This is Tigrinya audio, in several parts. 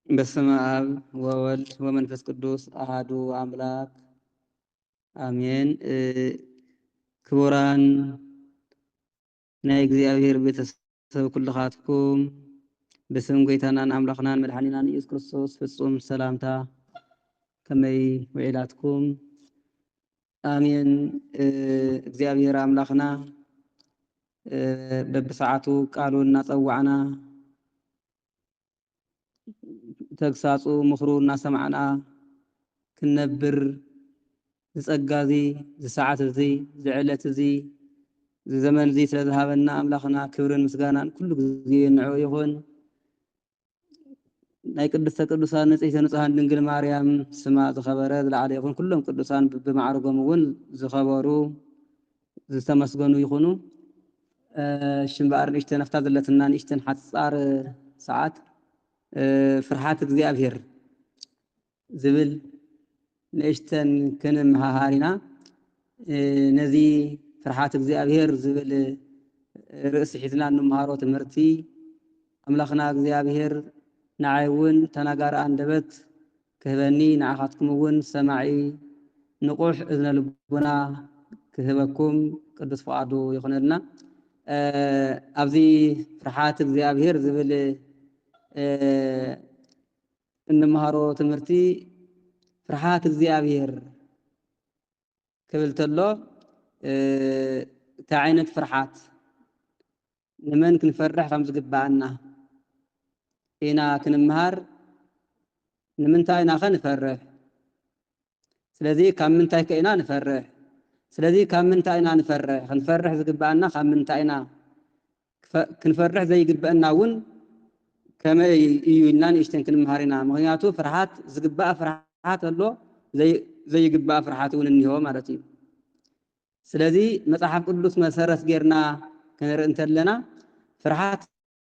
በስመ አብ ወወልድ ወመንፈስ ቅዱስ አሃዱ አምላክ አሜን። እ፣ ክቡራን ናይ እግዚኣብሔር ቤተሰብ ኩልኻትኩም፣ ብስም ጎይታናን ኣምላኽናን መድሓኒናን ኢየሱስ ክርስቶስ ፍጹም ሰላምታ ከመይ ውዒላትኩም? ኣሜን። እ፣ እግዚኣብሔር ኣምላኽና፣ እ፣ በብሰዓቱ ቃሉ እናጸዋዕና፣ ተግሳጹ ምኽሩ እናሰማዕና ክንነብር፣ እዚ ጸጋ እዚ፣ እዚ ሰዓት እዚ፣ እዚ ዕለት እዚ፣ እዚ ዘመን እዚ ስለ ዝሃበና ኣምላኽና ክብርን ምስጋናን ኩሉ ግዜ ንዕኡ ይኹን። ናይ ቅድስተ ቅዱሳን ንጽሕተ ንጹሃን ድንግል ማርያም ስማ ዝኸበረ ዝለዓለ ይኹን። ኩሎም ቅዱሳን ብማዕርጎም እውን ዝኸበሩ ዝተመስገኑ ይኹኑ። እ፣ እሺ እምበኣር ንእሽተን ኣብታ ዘለትና ንእሽተን ሓጻር ሰዓት፣ እ፣ ፍርሃት እግዚኣብሔር ዝብል ንእሽተን ክንመሃሃር ኢና። እ፣ ነዚ ፍርሃት እግዚኣብሔር ዝብል ርእሲ ሒዝና እንመሃሮ ትምህርቲ ኣምላኽና እግዚኣብሔር ንዓይ እውን ተናጋሪ ኣንደበት ክህበኒ፣ ንዓኻትኩም እውን ሰማዒ ንቑሕ እዝነ ልቡና ክህበኩም ቅዱስ ፍቓዱ ይኹነልና። እ፣ ኣብዚ ፍርሃት እግዚኣብሔር ዝብል፣ እ፣ እንመሃሮ ትምህርቲ ፍርሃት እግዚኣብሔር ክብል ተሎ፣ እ፣ እንታይ ዓይነት ፍርሃት፣ ንመን ክንፈርሕ ከም ዝግብኣና ኢና ክንምሃር። ንምንታይ ኢና ኸ ንፈርሕ? ስለዚ ካብ ምንታይ ከ ኢና ንፈርሕ? ስለዚ ካብ ምንታይ ኢና ንፈርሕ? ክንፈርሕ ዝግብኣና ካብ ምንታይ ኢና? ክፈ-፣ ክንፈርሕ ዘይግብአና እውን ከመይ እዩ ኢልና ንእሽተን ክንምሃር ኢና። ምኽንያቱ ፍርሃት ዝግባእ ፍርሃት ኣሎ፣ ዘይ-፣ ዘይግባእ ፍርሃት እውን እኒሆ ማለት እዩ። ስለዚ መጽሓፍ ቅዱስ መሰረት ጌርና ክንርኢ እንተለና፣ ፍርሃት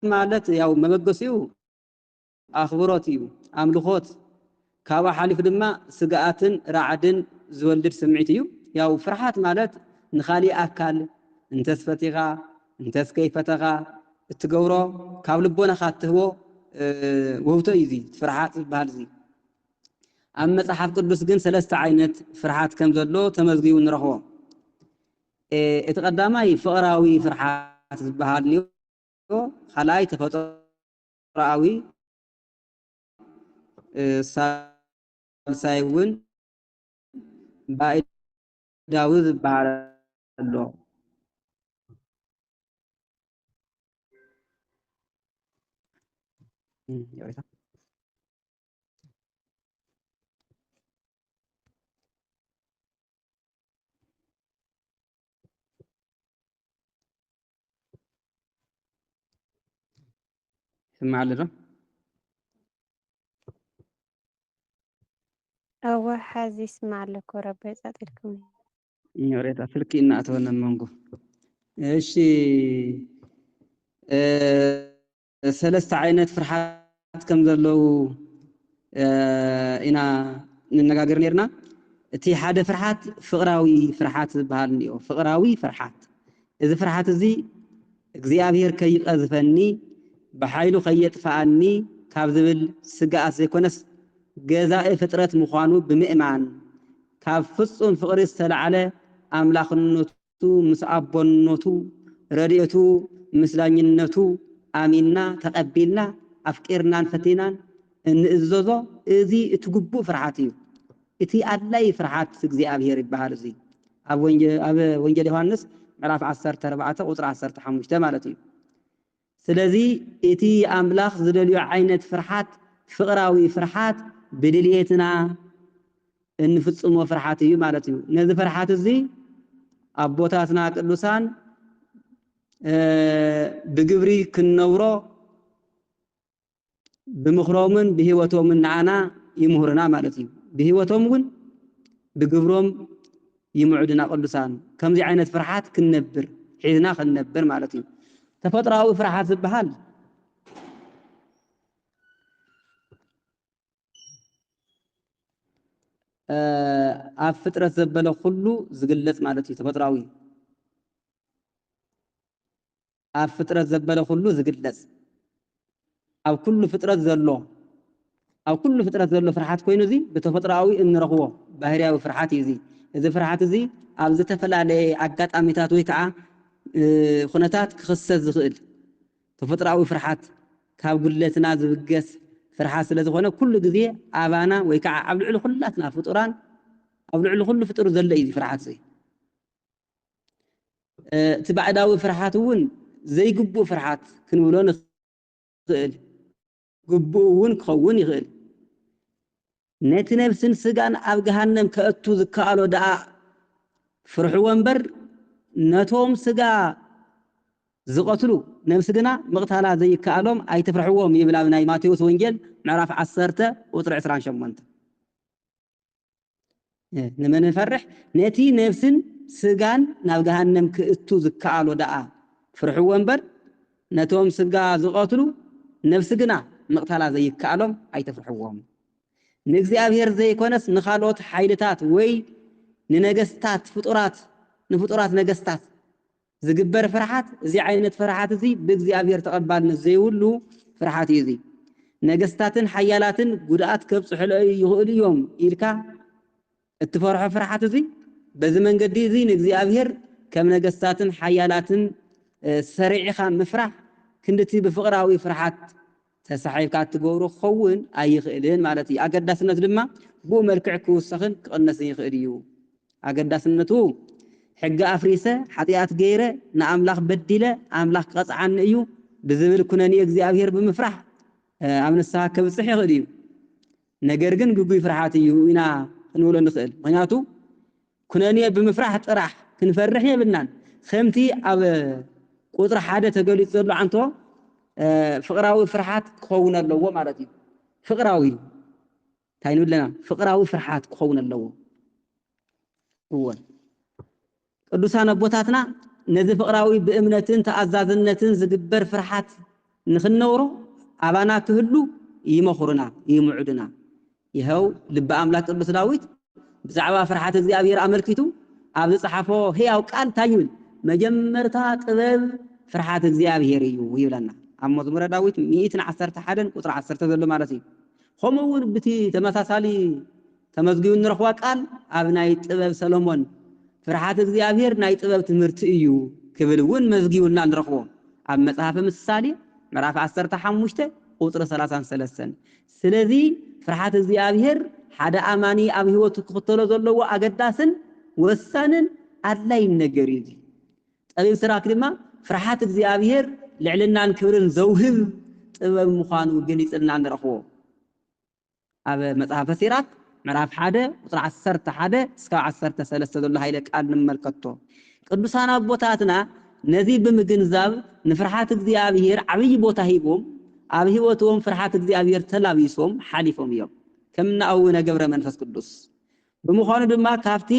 ማለት ያው መበገሲኡ ኣኽብሮት እዩ፣ ኣምልኾት። ካብኡ ሓሊፉ ድማ ስግኣትን ራዕድን ዝወልድ ስምዒት እዩ። ያው ፍርሃት ማለት ንኻሊእ ኣካል እንተስ ፈቲኻ እንተስ ከይፈተኻ እትገብሮ፣ ካብ ልቦናኻ እትህቦ፣ እ፣ ውህብቶ እዩ እዚ ፍርሃት ዝበሃል እዚ። ኣብ መጽሓፍ ቅዱስ ግን ሰለስተ ዓይነት ፍርሃት ከም ዘሎ ተመዝጊቡ ንረኽቦ። እ፣ እቲ ቀዳማይ ፍቕራዊ ፍርሃት ዝበሃል እዩ። ካልኣይ ተፈጥሮኣዊ፣ እ፣ ሳልሳይ እውን ባዕዳዊ ዝበሃል ኣሎ። እም፣ ይቕሬታ። ይስማዕ ኣሎ ዶ? እወ፣ ሐዚ ይስማዕ ኣለኩ። ረቢ የጻጽልኩም። ይቕሬታ፣ ስልኪ እናኣተወና መንጎ። እሺ፣ እ፣ ሰለስተ ዓይነት ፍርሓት ከም ዘለዉ፣ እ፣ ኢና ንነጋገር ነርና። እቲ ሓደ ፍርሓት ፍቕራዊ ፍርሓት ዝበሃል እኒኦ። ፍቕራዊ ፍርሓት። እዚ ፍርሓት እዚ እግዚኣብሔር ከይቀዝፈኒ፣ ብሓይሉ ከየጥፍኣኒ ካብ ዝብል ስግኣት ዘይኮነስ፣ ገዛኢ ፍጥረት ምዃኑ ብምእማን፣ ካብ ፍጹም ፍቕሪ ዝተላዕለ ኣምላኽነቱ፣ ምስ ኣቦነቱ፣ ረድኤቱ፣ ምስ ዳኝነቱ ኣሚንና፣ ተቐቢልና፣ ኣፍቂርናን ፈቲናን እንእዘዞ፣ እዚ እቲ ግቡእ ፍርሓት እዩ። እቲ ኣድላዪ ፍርሓት እግዚኣብሔር ይበሃል። እዚ ኣብ ወንጀ-፣ ኣብ ወንጌል ዮሃንስ ምዕራፍ ዓሰርተ ኣርባዕተ ቁጽሪ ዓሰርተ ሓሙሽተ ማለት እዩ። ስለዚ እቲ ኣምላኽ ዝደልዮ ዓይነት ፍርሓት፣ ፍቕራዊ ፍርሓት፣ ብድልየትና እንፍጽሞ ፍርሓት እዩ ማለት እዩ። ነዚ ፍርሓት እዚ ኣቦታትና ቅዱሳን፣ እ፣ ብግብሪ ክንነብሮ ብምኽሮምን ብህይወቶምን ንዓና ይምህሩና ማለት እዩ። ብህይወቶም እውን ብግብሮም ይምዕዱና ቅዱሳን። ከምዚ ዓይነት ፍርሓት ክንነብር፣ ሒዝና ክንነብር ማለት እዩ። ተፈጥሮኣዊ ፍርሓት ዝበሃል፣ እ፣ ኣብ ፍጥረት ዘበለ ኩሉ ዝግለጽ ማለት እዩ። ተፈጥሮኣዊ ኣብ ፍጥረት ዘበለ ኩሉ ዝግለጽ፣ ኣብ ኩሉ ፍጥረት ዘሎ፣ ኣብ ኩሉ ፍጥረት ዘሎ ፍርሓት ኮይኑ፣ እዚ ብተፈጥሮኣዊ እንረኽቦ ባህርያዊ ፍርሓት እዩ። እዚ እዚ ፍርሓት እዚ ኣብ ዝተፈላለየ ኣጋጣሚታት ወይ ከዓ ኩነታት ክኽሰት ዝኽእል ተፈጥሮኣዊ ፍርሓት፣ ካብ ጉድለትና ዝብገስ ፍርሓት ስለ ዝኾነ፣ ኩሉ ግዜ ኣባና ወይ ከዓ ኣብ ልዕሊ ኩላትና ፍጡራን ኣብ ልዕሊ ኩሉ ፍጡር ዘሎ እዩ። እዚ ፍርሓት እዚ እቲ ባዕዳዊ ፍርሓት እውን ዘይግቡእ ፍርሓት ክንብሎ ንኽእል፣ ግቡእ እውን ክኸውን ይኽእል። ነቲ ነብስን ስጋን ኣብ ገሃነም ከእቱ ዝከኣሎ ደኣ ፍርሕዎ እምበር፣ ነቶም ስጋ ዝቐትሉ ነብሲ ግና ምቕታላ ዘይከኣሎም ኣይትፍርሕዎም ይብል ኣብ ናይ ማቴዎስ ወንጌል ምዕራፍ ዓሰርተ ቁፅሪ ዕስራን ሸሞንተን። ንመን ንፈርሕ? ነቲ ነብስን ስጋን ናብ ገሃነም ክእቱ ዝከኣሎ ደኣ ፍርሕዎ እምበር፣ ነቶም ስጋ ዝቐትሉ ነብሲ ግና ምቕታላ ዘይከኣሎም ኣይተፍርሕዎም። ንእግዚኣብሔር ዘይኮነስ ንኻልኦት ሓይልታት ወይ ንነገስታት ፍጡራት፣ ንፍጡራት ነገስታት ዝግበር ፍርሓት፣ እዚ ዓይነት ፍርሓት እዚ ብእግዚኣብሔር ተቐባልነት ዘይብሉ ፍርሓት እዩ። እዚ ነገስታትን ሓያላትን ጉድኣት ከብፅሑለይ ይኽእሉ እዮም ኢልካ እትፈርሖ ፍርሓት እዚ፣ በዚ መንገዲ እዚ ንእግዚኣብሔር ከም ነገስታትን ሓያላትን ሰሪዕኻ ምፍራሕ ክንድቲ ብፍቕራዊ ፍርሓት ተሳሒብካ እትገብሮ ክኸውን ኣይኽእልን ማለት እዩ። ኣገዳስነት ድማ ብኡ መልክዕ ክውሰኽን ክቕነስን ይኽእል እዩ። ኣገዳስነቱ፣ ሕጊ ኣፍሪሰ፣ ሓጢኣት ገይረ፣ ንኣምላኽ በዲለ፣ ኣምላኽ ክቐጽዓኒ እዩ ብዝብል ኩነኔ እግዚኣብሔር ብምፍራሕ ኣብ ንስሓ ከብጽሕ ይኽእል እዩ። ነገር ግን ግጉይ ፍርሓት እዩ ኢና ክንብሎ ንኽእል። ምኽንያቱ ኩነኔ ብምፍራሕ ጥራሕ ክንፈርሕ የብልናን። ከምቲ ኣብ ቁፅሪ ሓደ ተገሊፁ ዘሎ ዓንቶ ፍቕራዊ ፍርሓት ክኸውን ኣለዎ ማለት እዩ። ፍቕራዊ እንታይ ንብለና? ፍቕራዊ ፍርሓት ክኸውን ኣለዎ። እወ፣ ቅዱሳን ኣቦታትና ነዚ ፍቕራዊ ብእምነትን ተኣዛዝነትን ዝግበር ፍርሓት ንኽንነብሮ ኣባና ክህሉ ይመኽሩና፣ ይምዕዱና። ይኸው ልበ ኣምላክ ቅዱስ ዳዊት ብዛዕባ ፍርሓት እግዚኣብሔር ኣመልኪቱ ኣብ ዝጸሓፎ ህያው ቃል እንታይ ይብል? መጀመርታ ጥበብ ፍርሓት እግዚኣብሔር እዩ ይብለና። ኣብ መዝሙረ ዳዊት ሚእትን ዓሰርተ ሓደን ቁጽሪ ዓሰርተ ዘሎ ማለት እዩ። ከምኡ እውን ብቲ ተመሳሳሊ ተመዝጊቡ እንረኽቦ ቃል ኣብ ናይ ጥበብ ሰሎሞን ፍርሓት እግዚኣብሔር ናይ ጥበብ ትምህርቲ እዩ ክብል እውን መዝጊቡልና ንረኽቦ። ኣብ መጽሓፈ ምሳሌ ምዕራፍ ዓሰርተ ሓሙሽተ ቁጽሪ ሰላሳን ሰለስተን። ስለዚ ፍርሓት እግዚኣብሔር ሓደ ኣማኒ ኣብ ህይወቱ ክኽተሎ ዘለዎ ኣገዳስን ወሳንን ኣድላይን ነገር እዩ። እዚ ጠቢብ ስራክ ድማ ፍርሓት እግዚኣብሔር ልዕልናን ክብርን ዘውህብ ጥበብ ምዃኑ ገሊጽልና ንረኽቦ። ኣብ መጽሓፈ ሲራክ ምዕራፍ ሓደ ቁጽሪ ዓሰርተ ሓደ እስካብ ዓሰርተ ሰለስተ ዘሎ ሃይለ ቃል ንመልከቶ። ቅዱሳን ኣቦታትና ነዚ ብምግንዛብ ንፍርሓት እግዚኣብሔር ዓብዪ ቦታ ሂቦም ኣብ ህይወቶም ፍርሓት እግዚኣብሔር ተላቢሶም ሓሊፎም እዮም። ከም ናኣቡነ ገብረ መንፈስ ቅዱስ ብምዃኑ ድማ ካብቲ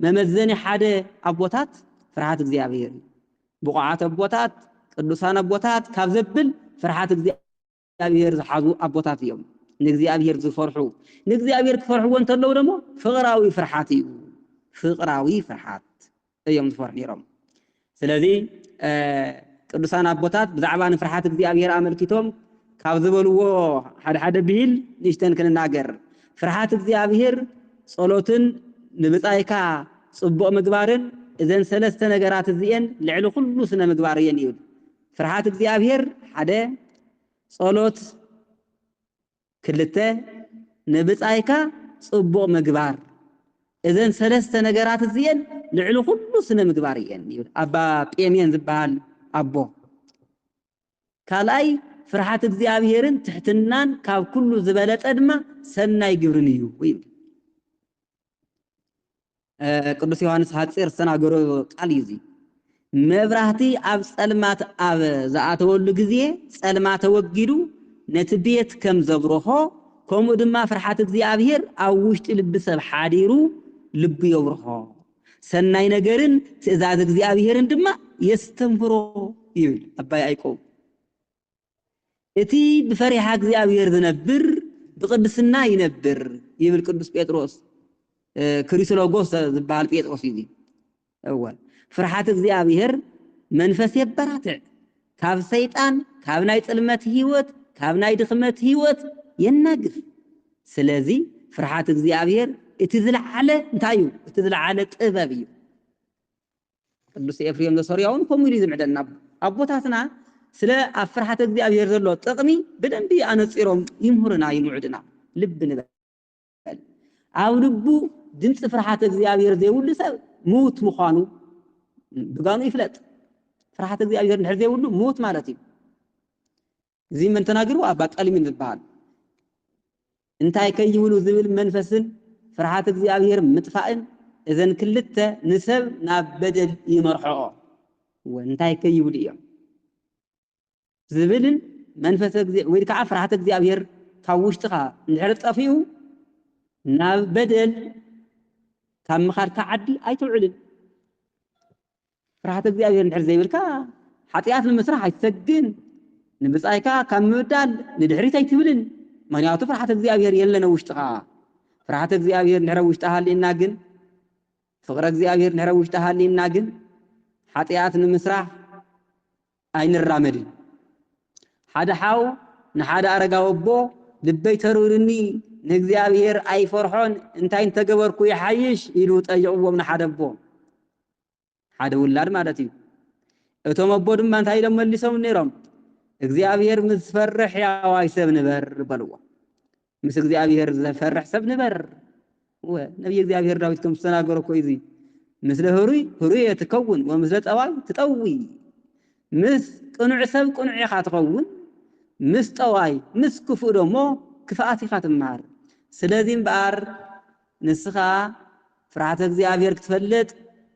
መመዘኒ ሓደ ኣቦታት ፍርሓት እግዚኣብሔር እዩ። ብቑዓት ኣቦታት፣ ቅዱሳን ኣቦታት ካብ ዘብል ፍርሓት እግዚኣብሔር ዝሓዙ ኣቦታት እዮም። ንእግዚኣብሔር ዝፈርሑ፣ ንእግዚኣብሔር ክፈርሕዎ እንተለዉ ደሞ ፍቕራዊ ፍርሓት እዩ። ፍቕራዊ ፍርሓት እዮም ዝፈርሑ ነይሮም። ስለዚ ቅዱሳን ኣቦታት ብዛዕባ ንፍርሓት እግዚኣብሔር ኣመልኪቶም ካብ ዝበልዎ ሓደ ሓደ ብሂል ንእሽተን ክንናገር። ፍርሓት እግዚኣብሔር ጸሎትን ንብጻይካ ጽቡቕ ምግባርን እዘን ሰለስተ ነገራት እዚኤን ልዕሊ ኩሉ ስነ ምግባር እየን ይብል። ፍርሓት እግዚኣብሔር ሓደ፣ ጸሎት ክልተ፣ ንብጻይካ ጽቡቕ ምግባር። እዘን ሰለስተ ነገራት እዚኤን ልዕሊ ኩሉ ስነ ምግባር እየን ይብል ኣባ ጴሜን ዝበሃል ኣቦ። ካልኣይ ፍርሓት እግዚኣብሔርን ትሕትናን ካብ ኩሉ ዝበለጸ ድማ ሰናይ ግብርን እዩ ይብል። ቅዱስ ዮሃንስ ሓጺር ዝተናገሮ ቃል እዩ እዚ። መብራህቲ ኣብ ጸልማት ኣብ ዝኣተወሉ ግዜ ጸልማት ተወጊዱ ነቲ ቤት ከም ዘብርሆ፣ ከምኡ ድማ ፍርሓት እግዚኣብሔር ኣብ ውሽጢ ልቢ ሰብ ሓዲሩ ልቡ የብርሆ፣ ሰናይ ነገርን ትእዛዝ እግዚኣብሔርን ድማ የስተምህሮ ይብል ኣባ ያዕቆብ። እቲ ብፈሪሃ እግዚኣብሔር ዝነብር ብቅድስና ይነብር ይብል ቅዱስ ጴጥሮስ። ክሪስሎጎስ ዝበሃል ጴጥሮስ እዩ። እወ፣ ፍርሓት እግዚኣብሔር መንፈስ የበራትዕ፣ ካብ ሰይጣን፣ ካብ ናይ ጽልመት ህይወት፣ ካብ ናይ ድኽመት ህይወት የናግፍ። ስለዚ ፍርሃት እግዚኣብሔር እቲ ዝለዓለ እንታይ እዩ? እቲ ዝለዓለ ጥበብ እዩ። ቅዱስ ኤፍሬም ዘሶርያ እውን ከምኡ ኢሉ ዝምዕደና። ኣቦታትና ስለ ኣብ ፍርሃት እግዚኣብሔር ዘሎ ጥቕሚ ብደንቢ ኣነጺሮም ይምህሩና፣ ይምዕዱና። ልብ ንበል። ኣብ ልቡ ድምፂ ፍርሃት እግዚኣብሔር ዘይብሉ ሰብ ምዉት ምዃኑ ብጋኑ ይፍለጥ። ፍርሃት እግዚኣብሔር እንድሕር ዘይብሉ ምዉት ማለት እዩ። እዚ መን ተናግሩ? ኣባ ቀሊሚን ዝበሃል። እንታይ ከይብሉ ዝብል መንፈስን ፍርሃት እግዚኣብሔር ምጥፋእን፣ እዘን ክልተ ንሰብ ናብ በደል ይመርሖኦ። እወ፣ እንታይ ከይብሉ እዮም ዝብልን መንፈስ እግዚ-፣ ወይ ከዓ ፍርሃት እግዚኣብሔር ካብ ውሽጥኻ እንድሕር ጠፊኡ፣ ናብ በደል ካብ ምኻድካ ዓዲ ኣይትውዕልን። ፍርሃት እግዚኣብሔር እንድሕር ዘይብልካ፣ ሓጢኣት ንምስራሕ ኣይትሰግን። ንብጻይካ ካብ ምብዳል ንድሕሪት ኣይትብልን። ምኽንያቱ ፍርሃት እግዚኣብሔር የለን ኣብ ውሽጥኻ። ፍርሃት እግዚኣብሔር እንድሕር ኣብ ውሽጢ ሃልዩና ግን፣ ፍቕሪ እግዚኣብሔር እንድሕር ኣብ ውሽጢ ሃልዩና ግን፣ ሓጢኣት ንምስራሕ ኣይንራመድን። ሓደ ሓው ንሓደ ኣረጋዊ ኣቦ፣ "ልበይ ተርርኒ፣ ንእግዚኣብሔር ኣይፈርሖን፣ እንታይ እንተገበርኩ ይሓይሽ?" ኢሉ ጠይቕዎም ንሓደ ኣቦ። ሓደ ውላድ ማለት እዩ። እቶም ኣቦ ድማ እንታይ ኢሎም መሊሶም ነይሮም? "እግዚኣብሔር ምስ ትፈርሕ ሕያዋይ ሰብ ንበር" በልዎ። "ምስ እግዚኣብሔር ዝፈርሕ ሰብ ንበር።" እወ፣ ነቢይ እግዚኣብሔር ዳዊት ከም ዝተናገሮ እኮ እዩ እዚ። "ምስለ ህሩይ ህሩየ ትከውን ወምስለ ጠዋይ ትጠዊ።" ምስ ቅኑዕ ሰብ ቅኑዕ ኢኻ ትኸውን፣ ምስ ጠዋይ፣ ምስ ክፉእ ደሞ ክፍኣት ኢኻ ትምሃር። ስለዚ እምበኣር ንስኻ ፍርሃተ እግዚኣብሔር ክትፈልጥ፣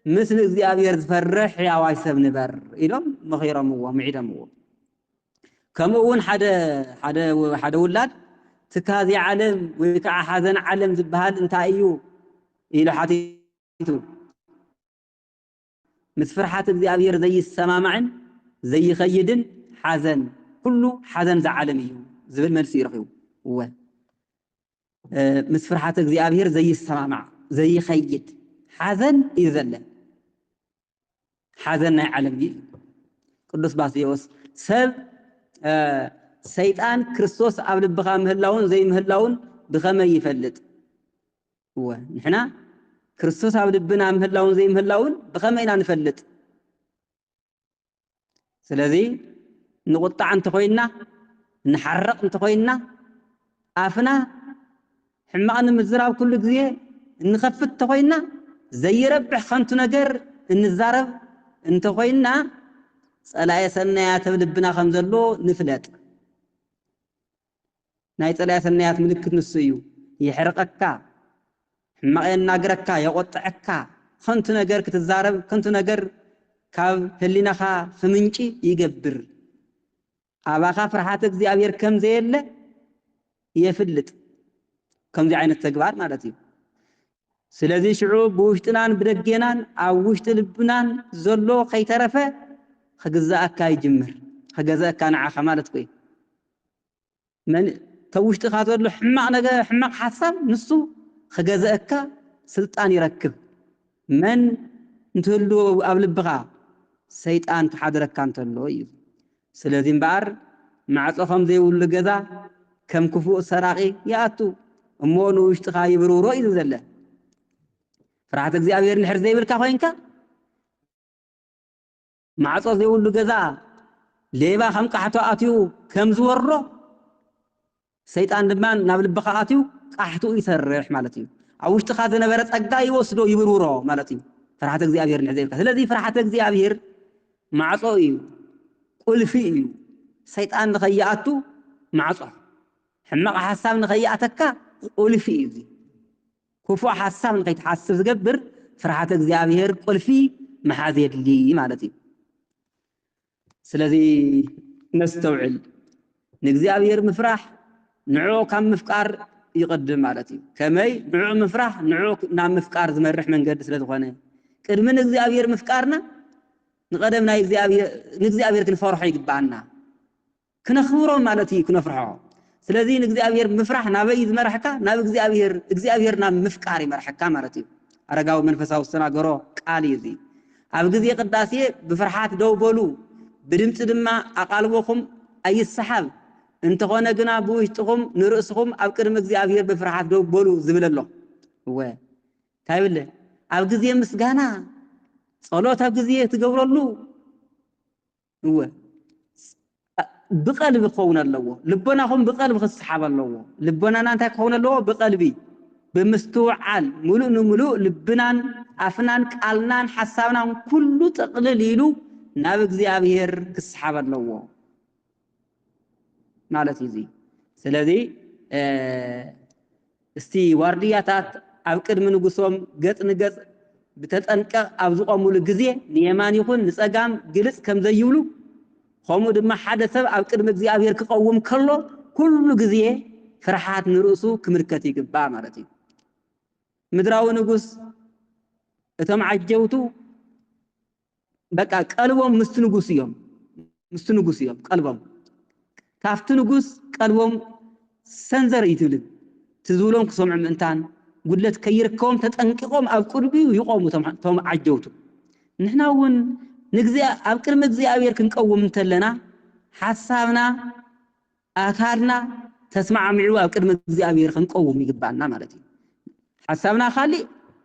ምስ ንእግዚኣብሔር ዝፈርሕ ሕያዋይ ሰብ ንበር ኢሎም መኺሮምዎ፣ ምዒዶምዎ። ከምኡ እውን ሓደ፣ ሓደ፣ ሓደ ውላድ ትካዜ ዓለም ወይ ከዓ ሓዘን ዓለም ዝበሃል እንታይ እዩ ኢሉ ሓቲቱ። ምስ ፍርሓት እግዚኣብሔር ዘይሰማማዕን ዘይኸይድን ሓዘን፣ ኩሉ ሓዘን ዝዓለም እዩ ዝብል መልሲ እዩ ረኺቡ። እወ፣ እ፣ ምስ ፍርሓት እግዚኣብሔር ዘይሰማማዕ፣ ዘይኸይድ ሓዘን እዩ ዘለ። ሓዘን ናይ ዓለም እዩ። ቅዱስ ባስልዮስ፣ ሰብ፣ እ፣ ሰይጣን ክርስቶስ ኣብ ልብኻ ምህላውን ዘይምህላውን ብኸመይ ይፈልጥ? እወ፣ ንሕና ክርስቶስ ኣብ ልብና ምህላውን ዘይምህላውን ብኸመይ ኢና ንፈልጥ? ስለዚ ንቁጣዕ እንተኾይንና፣ ንሓርቕ እንተኾይንና፣ ኣፍና ሕማቕ ንምዝራብ ኩሉ ግዜ እንኸፍት እንተኾይንና፣ ዘይረብሕ ከንቱ ነገር እንዛረብ እንተኾይንና፣ ጸላኤ ሰናያት ኣብ ልብና ከም ዘሎ ንፍለጥ። ናይ ጸላኤ ሰናያት ምልክት ንሱ እዩ። የሕርቐካ፣ ሕማቕ የናግረካ፣ የቖጥዐካ፣ ከንቱ ነገር ክትዛረብ፣ ከንቱ ነገር ካብ ህሊናኻ ክምንጪ ይገብር። ኣባኻ ፍርሃት እግዚኣብሔር ከም ዘየለ የፍልጥ። ከምዚ ዓይነት ተግባር ማለት እዩ። ስለዚ ሽዑ ብውሽጥናን ብደጌናን ኣብ ውሽጢ ልብናን ዘሎ ከይተረፈ ክግዛኣካ ይጅምር። ክገዝኣካ ንዓኻ ማለት እኮ እዩ። መን፣ ተውሽጥኻ ዘሎ ሕማቕ ነገር፣ ሕማቕ ሓሳብ ንሱ ክገዝኣካ ስልጣን ይረክብ። መን እንትህሉ ኣብ ልብኻ? ሰይጣን ክሓድረካ እንተሎ እዩ። ስለዚ እምበኣር ማዕጾ ከም ዘይብሉ ገዛ ከም ክፉእ ሰራቒ ይኣቱ እሞ ንውሽጥኻ ይብርብሮ እዩ ዘለ። ፍርሃት እግዚኣብሔር እንድሕር ዘይብልካ ኮይንካ፣ ማዕጾ ዘይብሉ ገዛ ሌባ ከም ቃሕቶ ኣትዩ ከም ዝወሮ፣ ሰይጣን ድማ ናብ ልብኻ ኣትዩ ቃሕትኡ ይሰርሕ ማለት እዩ። ኣብ ውሽጥኻ ዝነበረ ጸጋ ይወስዶ፣ ይብርብሮ ማለት እዩ። ፍርሃተ እግዚኣብሔር እንድሕር ዘይብልካ። ስለዚ ፍርሃተ እግዚኣብሔር ማዕጾ እዩ፣ ቁልፊ እዩ። ሰይጣን ንኸይኣቱ ማዕጾ፣ ሕማቕ ሓሳብ ንኸይኣተካ ቁልፊ እዩ እዚ። ክፉእ ሓሳብ ንኸይትሓስብ ዝገብር ፍርሃተ እግዚኣብሔር ቁልፊ ምሓዝ የድሊ ማለት እዩ። ስለዚ ነስተውዕል። ንእግዚኣብሔር ምፍራሕ ንዕኡ ካብ ምፍቃር ይቕድም ማለት እዩ። ከመይ? ንዕኡ ምፍራሕ ንዕኡ ናብ ምፍቃር ዝመርሕ መንገዲ ስለ ዝኾነ፣ ቅድሚ ንእግዚኣብሔር ምፍቃርና ንቐደም ናይ እግዚኣብሔር፣ ንእግዚኣብሔር ክንፈርሖ ይግብኣና። ክነኽብሮ ማለት እዩ፣ ክነፍርሖ። ስለዚ ንእግዚኣብሔር ምፍራሕ ናበይ እዩ ዝመርሐካ? ናብ እግዚኣብሔር፣ እግዚኣብሔር ናብ ምፍቃር ይመርሐካ ማለት እዩ። ኣረጋዊ መንፈሳዊ ዝተናገሮ ቃል እዩ እዚ። ኣብ ግዜ ቅዳሴ ብፍርሓት ደው በሉ፣ ብድምጺ ድማ ኣቓልቦኹም ኣይሰሓብ፣ እንተኾነ ግና ብውሽጥኹም ንርእስኹም ኣብ ቅድሚ እግዚኣብሔር ብፍርሃት ደው በሉ ዝብል ኣሎ። እወ፣ እንታይ ይብል? ኣብ ግዜ ምስጋና ጸሎት ኣብ ግዜ ትገብረሉ፣ እወ፣ ብቐልቢ ክኸውን ኣለዎ። ልቦናኹም ብቐልቢ ክስሓብ ኣለዎ። ልቦናና እንታይ ክኸውን ኣለዎ? ብቐልቢ፣ ብምስትውዓል፣ ምሉእ ንምሉእ ልብናን ኣፍናን ቃልናን ሓሳብናን ኩሉ ጥቕልል ኢሉ ናብ እግዚኣብሔር ክስሓብ ኣለዎ ማለት እዩ። እዚ ስለዚ እ፣ እስቲ ዋርድያታት ኣብ ቅድሚ ንጉሶም ገጽ ንገጽ ብተጠንቀቕ ኣብ ዝቖሙሉ ግዜ፣ ንየማን ይኹን ንጸጋም ግልጽ ከም ዘይብሉ፣ ከምኡ ድማ ሓደ ሰብ ኣብ ቅድሚ እግዚኣብሔር ክቐውም ከሎ፣ ኩሉ ግዜ ፍርሓት ንርእሱ ክምልከት ይግባእ ማለት እዩ። ምድራዊ ንጉስ፣ እቶም ዓጀውቱ በቃ ቀልቦም ምስቲ ንጉስ እዮም፣ ምስቲ ንጉስ እዮም ቀልቦም። ካብቲ ንጉስ ቀልቦም ሰንዘር እዩ ትብልን፣ ትዝብሎም ክሰምዑ ምእንታን፣ ጉድለት ከይርከቦም ተጠንቂቖም ኣብ ቅድሚኡ ይቖሙ እቶም፣ እቶም ዓጀውቱ። ንሕና እውን ንግዜ-፣ ኣብ ቅድሚ እግዚኣብሔር ክንቀውም እንተለና፣ ሓሳብና፣ ኣካልና ተስማዕሚዑ ኣብ ቅድሚ እግዚኣብሔር ክንቀውም ይግባና ማለት እዩ። ሓሳብና ካሊእ፣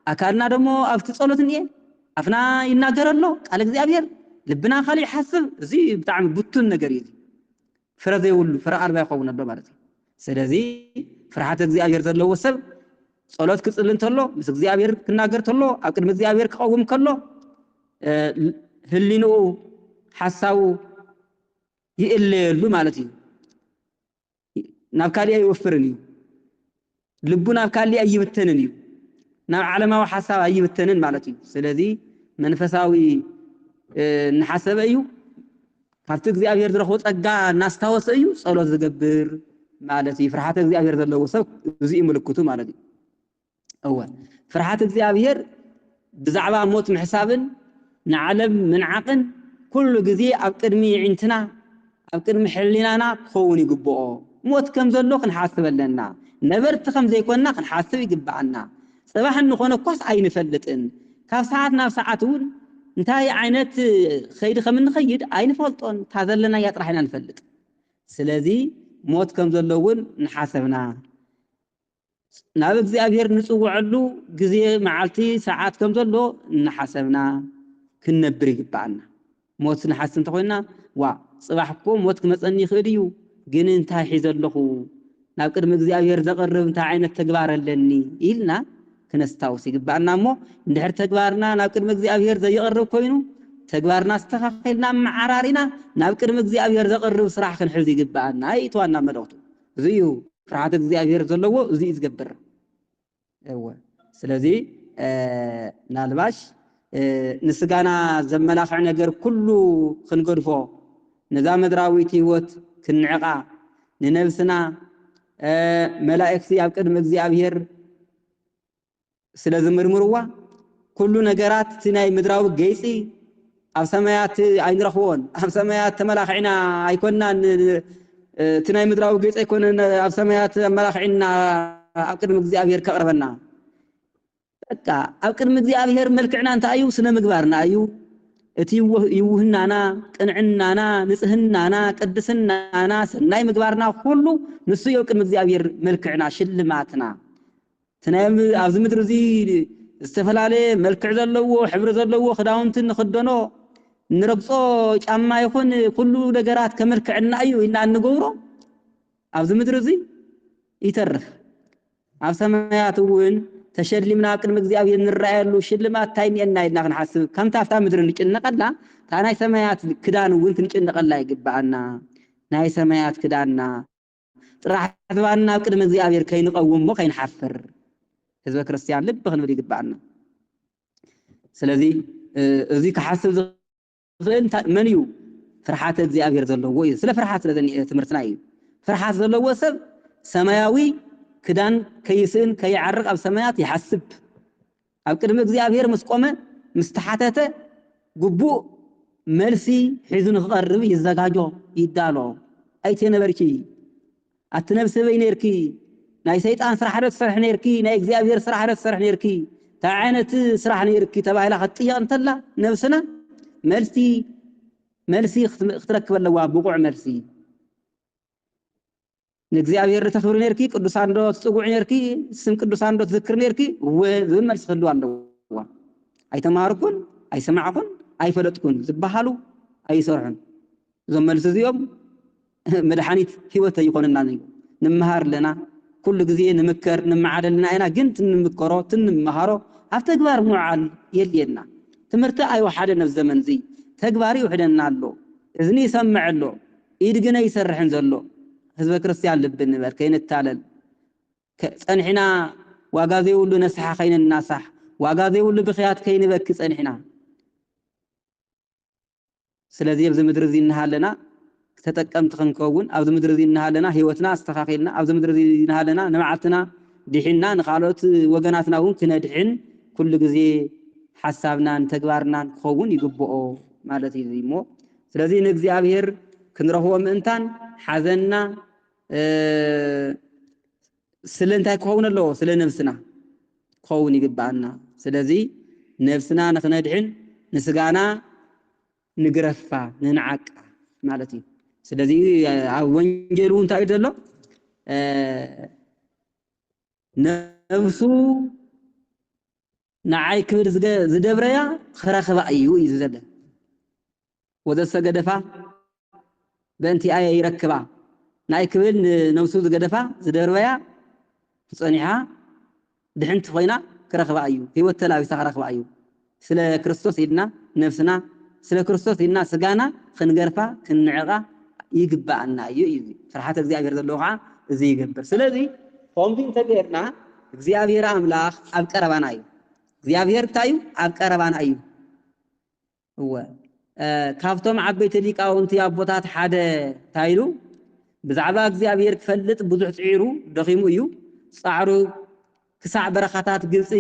ኣካልና ደሞ ኣብቲ ጸሎት እኒኤ፣ ኣፍና ይናገር ኣሎ ቃል እግዚኣብሔር፣ ልብና ካሊእ ይሓስብ። እዚ ብጣዕሚ ብቱን ነገር እዩ። እዚ ፍረ ዘይብሉ፣ ፍረ ኣልባ ይኸውን ኣሎ ማለት እዩ። ስለዚ ፍርሃት እግዚኣብሔር ዘለዎ ሰብ ጸሎት ክጽሊ እንተሎ፣ ምስ እግዚኣብሔር ክናገር እንተሎ፣ ኣብ ቅድሚ እግዚኣብሔር ክቐውም ከሎ፣ እ፣ ህሊንኡ፣ ሓሳቡ ይእለየሉ ማለት እዩ። ናብ ካሊእ ኣይወፍርን እዩ። ልቡ ናብ ካሊእ ኣይብተንን እዩ። ናብ ዓለማዊ ሓሳብ ኣይብተንን ማለት እዩ። ስለዚ መንፈሳዊ፣ እ፣ እናሓሰበ እዩ። ካብቲ እግዚኣብሔር ዝረኽቦ ጸጋ እናስታወሰ እዩ ጸሎት ዝገብር ማለት እዩ። ፍርሃተ እግዚኣብሔር ዘለዎ ሰብ እዚ እዩ ምልክቱ ማለት እዩ። እወ፣ ፍርሃት እግዚኣብሔር ብዛዕባ ሞት ምሕሳብን ንዓለም ምንዓቕን ኩሉ ግዜ ኣብ ቅድሚ ይዒንትና፣ ኣብ ቅድሚ ሕሊናና ክኸውን ይግብኦ። ሞት ከም ዘሎ ክንሓስብ ኣለና። ነበርቲ ከም ዘይኮንና ክንሓስብ ይግብኣና። ጽባሕ እንኾነ እኳስ ኣይንፈልጥን። ካብ ሰዓት ናብ ሰዓት እውን እንታይ ዓይነት ኸይዲ ከም እንኸይድ ኣይንፈልጦን። እታ ዘለናያ ጥራሕ ኢና ንፈልጥ። ስለዚ ሞት ከም ዘሎ እውን ንሓሰብና፣ ናብ እግዚኣብሔር ንጽውዐሉ ግዜ፣ መዓልቲ፣ ሰዓት ከም ዘሎ እናሓሰብና ክንነብር ይግብኣና። ሞት ንሓስብ እንተኾይንና፣ "ዋ፣ ጽባሕ እኮ ሞት ክመጸኒ ይኽእል እዩ፣ ግን እንታይ ሒዘ ኣለኹ? ናብ ቅድሚ እግዚኣብሔር ዘቕርብ እንታይ ዓይነት ተግባር ኣለኒ?" ኢልና ክነስታውስ ይግብኣና። እሞ እንድሕር ተግባርና ናብ ቅድሚ እግዚኣብሔር ዘየቕርብ ኮይኑ፣ ተግባርና ኣስተኻኺልና፣ ኣመዓራሪና ናብ ቅድሚ እግዚኣብሔር ዘቕርብ ስራሕ ክንሕዝ ይግብኣና። እዩ እቲ ዋና መልእኽቱ። እዚ እዩ። ፍርሃት እግዚኣብሔር ዘለዎ እዚ እዩ ዝገብር። እወ። ስለዚ፣ እ፣ ናልባሽ፣ እ፣ ንስጋና ዘመላኽዕ ነገር ኩሉ ክንገድፎ፣ ነዛ ምድራዊት ህይወት ክንዕቓ፣ ንነብስና፣ እ፣ መላእክቲ ኣብ ቅድሚ እግዚኣብሔር ስለ ዝምርምርዋ፣ ኩሉ ነገራት እቲ ናይ ምድራዊ ገይጺ ኣብ ሰማያት ኣይንረኽቦን። ኣብ ሰማያት ተመላኺዕና ኣይኮንናን፣ እ፣ እቲ ናይ ምድራዊ ገይጺ ኣይኮነን ኣብ ሰማያት ኣመላኺዕና ኣብ ቅድሚ እግዚኣብሔር ከቕርበና። በቃ፣ ኣብ ቅድሚ እግዚኣብሔር መልክዕና እንታይ እዩ? ስነ ምግባርና እዩ። እቲ ይውህ-፣ ይውህናና፣ ቅንዕናና፣ ንጽህናና፣ ቅድስናና፣ ሰናይ ምግባርና ኩሉ ንሱ እዩ ኣብ ቅድሚ እግዚኣብሔር መልክዕና፣ ሽልማትና። እቲ ናይ ም-፣ ኣብዚ ምድሪ እዚ ዝተፈላለየ መልክዕ ዘለዎ፣ ሕብሪ ዘለዎ ክዳውንቲ ንኽደኖ፣ እንረግጾ ጫማ ይኹን ኩሉ ነገራት ከመልክዐና እዩ ኢልና እንገብሮ፣ ኣብዚ ምድሪ እዚ ይተርፍ። ኣብ ሰማያት እውን ተሸሊምና ኣብ ቅድሚ እግዚኣብሔር እንረኣየሉ ሽልማት እንታይ እኒኤና ኢልና ክንሓስብ፣ ከምታ ኣብታ ምድሪ ንጭነቐላ፣ እታ ናይ ሰማያት ክዳን እውን ክንጭነቐላ ይግብኣና። ናይ ሰማያት ክዳንና ጥራሕ ዝባንና ኣብ ቅድሚ እግዚኣብሔር ከይንቐውም እሞ ከይንሓፍር፣ ህዝበ ክርስቲያን ልቢ ክንብል ይግብኣና። ስለዚ፣ እ፣ እዚ ክሓስብ ዝኽእል እንታይ፣ መን እዩ? ፍርሓተ እግዚኣብሔር ዘለዎ እዩ። ስለ ፍርሓት ስለ ዘኒኤ ትምህርትና እዩ። ፍርሓት ዘለዎ ሰብ ሰማያዊ ክዳን ከይስእን ከይዓርቕ ኣብ ሰማያት ይሓስብ። ኣብ ቅድሚ እግዚኣብሔር ምስ ቆመ፣ ምስ ተሓተተ፣ ግቡእ መልሲ ሒዙ ንክቐርብ ይዘጋጆ፣ ይዳሎ። ኣይቴ ነበርኪ፣ ኣቲ ነብሲ በይ ነርኪ፣ ናይ ሰይጣን ስራሕ ዶ ትሰርሒ ነርኪ፣ ናይ እግዚኣብሔር ስራሕ ዶ ትሰርሒ ነርኪ፣ እንታይ ዓይነት ስራሕ ነርኪ ተባሂላ ክትጥየቕ እንተላ፣ ነብስና መልሲ፣ መልሲ ክት-፣ ክትረክብ ኣለዋ፣ ብቑዕ መልሲ። ንእግዚኣብሔር ዶ ተኽብሪ ነርኪ፣ ቅዱሳን ዶ ትጽውዒ ነርኪ፣ ስም ቅዱሳን ዶ ትዝክሪ ነርኪ፣ እወ ዝብል መልሲ ክህልዋ ኣለዋ። ኣይተማሃርኩን፣ ኣይሰማዕኩን፣ ኣይፈለጥኩን ዝበሃሉ ኣይሰርሑን። እዞም መልሲ እዚኦም መድሓኒት ህይወት ኣይኾንናን እዩ። ንመሃር ኣለና፣ ኩሉ ግዜ ንምከር፣ ንመዓድ ኣለና ኢና፣ ግን ትንምከሮ፣ ትንመሃሮ ኣብ ተግባር ምውዓል የድልየና። ትምህርቲ ኣይወሓደን ኣብዚ ዘመን እዚ፣ ተግባር ይውሕደና ኣሎ። እዝኒ ይሰምዕ ኣሎ፣ ኢድ ግን ኣይሰርሕን ዘሎ። ህዝበ ክርስቲያን ልቢ ንበል፣ ከይንታለል። ከ-፣ ጸኒሕና ዋጋ ዘይብሉ ነስሓ ከይንናሳሕ፣ ዋጋ ዘይብሉ ብኽያት ከይንበኪ ጸኒሕና። ስለዚ ኣብዚ ምድሪ እዚ እናሃለና ተጠቀምቲ ክንከውን፣ ኣብዚ ምድሪ እዚ እናሃለና ህይወትና ኣስተኻኺልና፣ ኣብዚ ምድሪ እዚ እናሃለና ንባዕልትና ድሒንና ንኻልኦት ወገናትና እውን ክነድሕን ኩሉ ግዜ ሓሳብናን ተግባርናን ክኸውን ይግብኦ ማለት እዩ እሞ። ስለዚ ንእግዚኣብሔር ክንረኽቦ ምእንታን ሓዘንና፣ እ፣ ስለ እንታይ ክኸውን ኣለዎ? ስለ ነብስና ክኸውን ይግብኣና። ስለዚ ነብስና ንኽነድሕን ንስጋና ንግረፋ፣ ንንዓቃ ማለት እዩ። ስለዚ ኣብ ወንጌል እውን እንታይ እዩ ዘሎ? እ፣ ነብሱ ንዓይ ክብል ዝገ-፣ ዝደብረያ ክረኽባ እዩ እዩ ዘሎ። ወዘሰ ገደፋ በእንቲኣየ ይረክባ። ንዓይ ክብል ንነብሱ ዝገደፋ ዝደርበያ ጸኒሓ ድሕንቲ ኮይና ክረኽባ እዩ። ህይወት ተላቢሳ ክረኽባ እዩ። ስለ ክርስቶስ ኢልና ነብስና፣ ስለ ክርስቶስ ኢልና ስጋና ክንገርፋ፣ ክንዕቃ ይግብኣና እዩ እዩ። ፍርሓት እግዚኣብሔር ዘለዎ ከዓ እዚ ይገብር። ስለዚ ከምዚ እንተገይርና እግዚኣብሔር ኣምላኽ ኣብ ቀረባና እዩ። እግዚኣብሔር እንታይ እዩ? ኣብ ቀረባና እዩ። እወ፣ እ፣ ካብቶም ዓበይቲ ሊቃውንቲ ኣቦታት ሓደ እንታይ ኢሉ? ብዛዕባ እግዚኣብሔር ክፈልጥ ብዙሕ ጽዒሩ ደኺሙ እዩ። ጻዕሩ ክሳዕ በረኻታት ግብጺ፣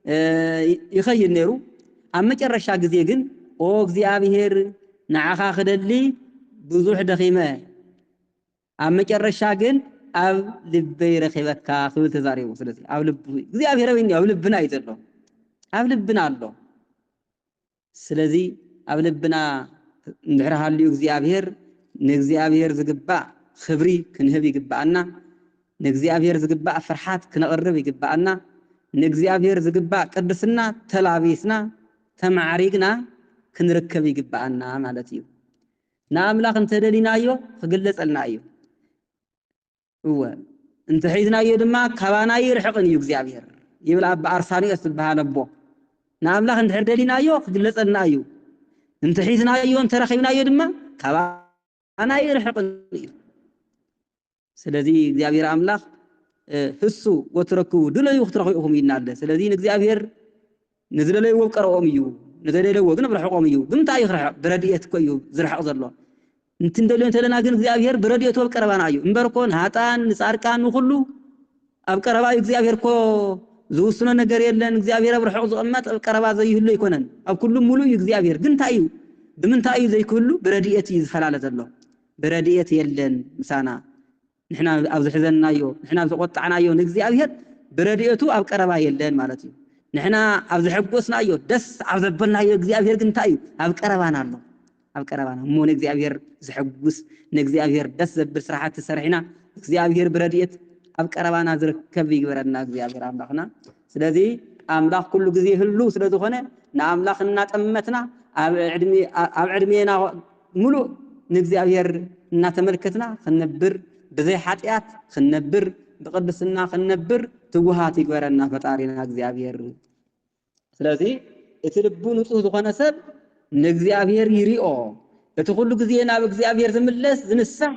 እ፣ ይኸይድ ነይሩ። ኣብ መጨረሻ ግዜ ግን፣ "ኦ እግዚኣብሔር፣ ንዓኻ ክደሊ ብዙሕ ደኺመ፣ ኣብ መጨረሻ ግን ኣብ ልበይ ረኺበካ" ክብል ተዛሪቡ። ስለዚ ኣብ ልቡ፣ እግዚኣብሔር ኣበይ እኒኦ? ኣብ ልብና እዩ ዘሎ። ኣብ ልብና ኣሎ። ስለዚ ኣብ ልብና እንድሕር ሃልዩ እግዚኣብሔር፣ ንእግዚኣብሔር ዝግባእ ክብሪ ክንህብ ይግብኣና። ንእግዚኣብሔር ዝግባእ ፍርሓት ክነቕርብ ይግብኣና። ንእግዚኣብሔር ዝግባእ ቅድስና ተላቢስና፣ ተማዕሪግና ክንርከብ ይግብኣና ማለት እዩ። ንኣምላኽ እንተደሊናዮ ክግለጸልና እዩ። እወ፣ እንተሒዝናዮ ድማ ካባና ኣይርሕቕን እዩ እግዚኣብሔር፣ ይብል ኣባ ኣርሳኒዮስ ዝበሃል ኣቦ። ንኣምላኽ እንድሕር ደሊናዮ ክግለጸልና እዩ። እንተሒዝናዮ፣ እንተረኺብናዮ ድማ ካባና ኣይርሕቕን እዩ። ስለዚ እግዚኣብሔር ኣምላኽ፣ እ፣ ህሱ ወትረክቡ፣ ድለዩ ክትረኽቡ ኢኹም ኢልና ኣለ። ስለዚ ንእግዚኣብሔር ንዝደለይዎ ኣብ ቀረብኦም እዩ፣ ንዘይደለይዎ ግን ኣብ ርሕቖም እዩ። ብምንታይ እዩ ክርሕቕ? ብረድኤት እኮ እዩ ዝርሕቕ ዘሎ። እንትንደልዮ እንተለና ግን እግዚኣብሔር ብረድኤቱ ኣብ ቀረባና እዩ። እምበር እኮ ንሃጣን ንጻድቃን ንኹሉ ኣብ ቀረባ እዩ። እግዚኣብሔር እኮ ዝውስኖ ነገር የለን። እግዚኣብሔር ኣብ ርሑቕ ዝቕመጥ ኣብ ቀረባ ዘይህሉ ኣይኮነን። ኣብ ኩሉ ሙሉእ እዩ እግዚኣብሔር። ግን እንታይ እዩ? ብምንታይ እዩ ዘይክህሉ? ብረድኤት እዩ ዝፈላለ ዘሎ። ብረድኤት የለን ምሳና። ንሕና ኣብ ዝሕዘናዮ፣ ንሕና ኣብ ዝቆጣዕናዮ ንእግዚኣብሔር ብረድኤቱ ኣብ ቀረባ የለን ማለት እዩ። ንሕና ኣብ ዘሐጎስናዮ፣ ደስ ኣብ ዘበልናዮ እግዚኣብሔር ግን እንታይ እዩ? ኣብ ቀረባና ኣሎ። ኣብ ቀረባና። እሞ ንእግዚኣብሔር ዘሐጉስ፣ ንእግዚኣብሔር ደስ ዘብል ስራሓት ሰሪሕና፣ እግዚኣብሔር ብረድኤት ኣብ ቀረባና ዝርከብ ይግበረና እግዚኣብሔር ኣምላኽና። ስለዚ ኣምላኽ ኩሉ ግዜ ህሉ ስለ ዝኾነ፣ ንኣምላኽ እናጠመትና፣ ኣብ ዕድሜ-፣ ኣብ ዕድሜና ሙሉእ ንእግዚኣብሔር እናተመልከትና ክንነብር፣ ብዘይ ሓጢኣት ክንነብር፣ ብቅድስና ክንነብር ትጉሃት ይግበረና ፈጣሪና እግዚኣብሔር። ስለዚ እቲ ልቡ ንጹህ ዝኾነ ሰብ ንእግዚኣብሔር ይሪኦ። እቲ ኩሉ ግዜ ናብ እግዚኣብሔር ዝምለስ፣ ዝንሳሕ፣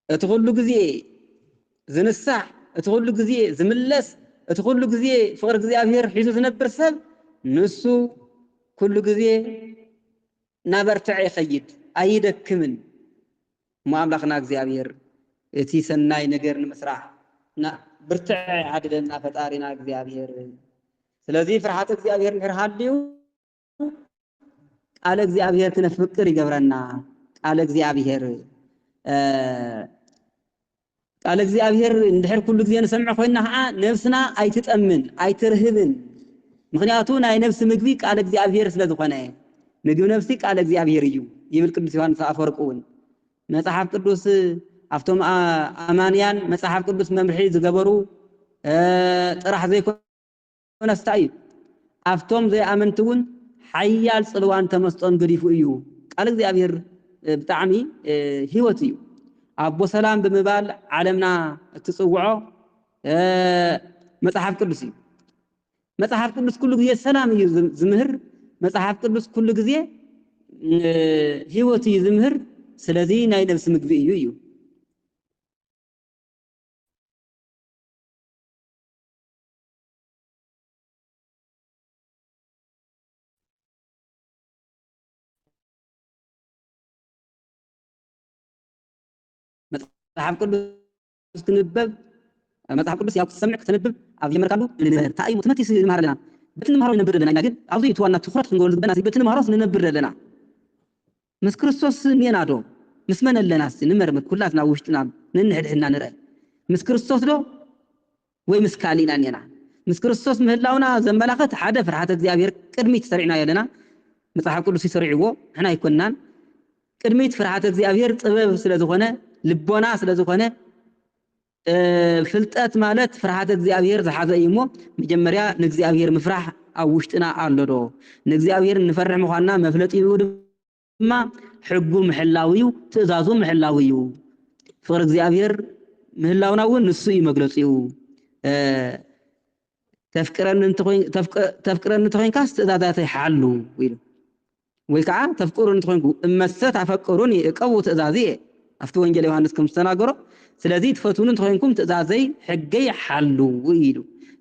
እቲ ኩሉ ግዜ ዝንሳሕ፣ እቲ ኩሉ ግዜ ዝምለስ፣ እቲ ኩሉ ግዜ ፍቕሪ እግዚኣብሔር ሒዙ ዝነብር ሰብ፣ ንሱ ኩሉ ግዜ እናበርትዐ ይኸይድ፣ ኣይደክምን። እሞ ኣምላኽና እግዚኣብሔር እቲ ሰናይ ነገር ንምስራሕ ና-፣ ብርትዐ ይዓድለና ፈጣሪና እግዚኣብሔር። ስለዚ ፍርሃት እግዚኣብሔር እንድሕር ሃልዩ፣ ቃለ እግዚኣብሔር ክነፍቅር ይገብረና። ቃለ እግዚኣብሔር፣ እ፣ ቃለ እግዚኣብሔር እንድሕር ኩሉ ግዜ ንሰምዕ ኮይንና ኸዓ ነብስና ኣይትጠምን፣ ኣይትርህብን። ምኽንያቱ ናይ ነብሲ ምግቢ ቃለ እግዚኣብሔር ስለ ዝኾነ፣ ምግቢ ነፍሲ ቃለ እግዚኣብሔር እዩ ይብል ቅዱስ ዮሃንስ ኣፈወርቂ እውን። መጽሓፍ ቅዱስ ኣብቶም ኣማንያን መጽሓፍ ቅዱስ መምርሒ ዝገበሩ ጥራሕ ዘይኮነስ እንታይ እዩ፣ ኣብቶም ዘይኣመንቲ እውን ሓያል ጽልዋን ተመስጦን ገዲፉ እዩ። ቃል እግዚኣብሔር ብጣዕሚ ህይወት እዩ። ኣቦ ሰላም ብምባል ዓለምና እትጽውዖ መጽሓፍ ቅዱስ እዩ። መጽሓፍ ቅዱስ ኩሉ ግዜ ሰላም እዩ ዝምህር። መጽሓፍ ቅዱስ ኩሉ ግዜ ህይወት እዩ ዝምህር። ስለዚ ናይ ነብሲ ምግቢ እዩ እዩ። መጽሓፍ ቅዱስ ክንበብ መጽሓፍ ቅዱስ ያው ክትሰምዕ ክተንብብ ኣብ ጀመርካሉ ንንበር እንታይ እዩ ትምህርቲ ይመሃር ኣለና። በቲ ንመሃሮ ንነብር ኣለና ኢና። ግን ኣብዚ እቲ ዋና ትኹረት ክንገብር ዝግበና በቲ ንመሃሮስ ንነብር ኣለና። ምስ ክርስቶስ እኒኤና ዶ? ምስ መን ኣለና? እስቲ ንመርምር። ኩላትና ውሽጥና ንንሕድሕድና ንርአ። ምስ ክርስቶስ ዶ ወይ ምስ ካሊእና እኒኤና? ምስ ክርስቶስ ምህላውና ዘመላኸት ሓደ ፍርሃት እግዚኣብሔር ቅድሚት ሰሪዕናዮ ኣለና። መጽሓፍ ቅዱስ ይሰሪዕዎ ንሕና ኣይኮንናን። ቅድሚት ፍርሃት እግዚኣብሔር ጥበብ ስለ ዝኾነ፣ ልቦና ስለ ዝኾነ፣ ፍልጠት ማለት ፍርሃት እግዚኣብሔር ዝሓዘ እዩ እሞ መጀመርያ ንእግዚኣብሔር ምፍራሕ ኣብ ውሽጥና ኣሎ ዶ? ንእግዚኣብሔር ንፈርሕ ምዃንና መፍለጢኡ ድማ ሕጉ ምሕላው እዩ፣ ትእዛዙ ምሕላው እዩ። ፍቕሪ እግዚኣብሔር ምህላውና እውን ንሱ እዩ መግለጺኡ። ተፍቅረኒ እንተኾይንካስ ትእዛዛተይ ሓሉ ኢሉ። ወይ ከዓ ተፍቅሩ እንተኾይንኩ እመሰ ታፈቅሩኒ እቀቡ ትእዛዝየ። ኣብቲ ወንጌል ዮሃንስ ከም ዝተናገሮ ስለዚ ትፈትውኒ እንተኾይንኩም ትእዛዘይ ሕገይ ሓሉ ኢሉ።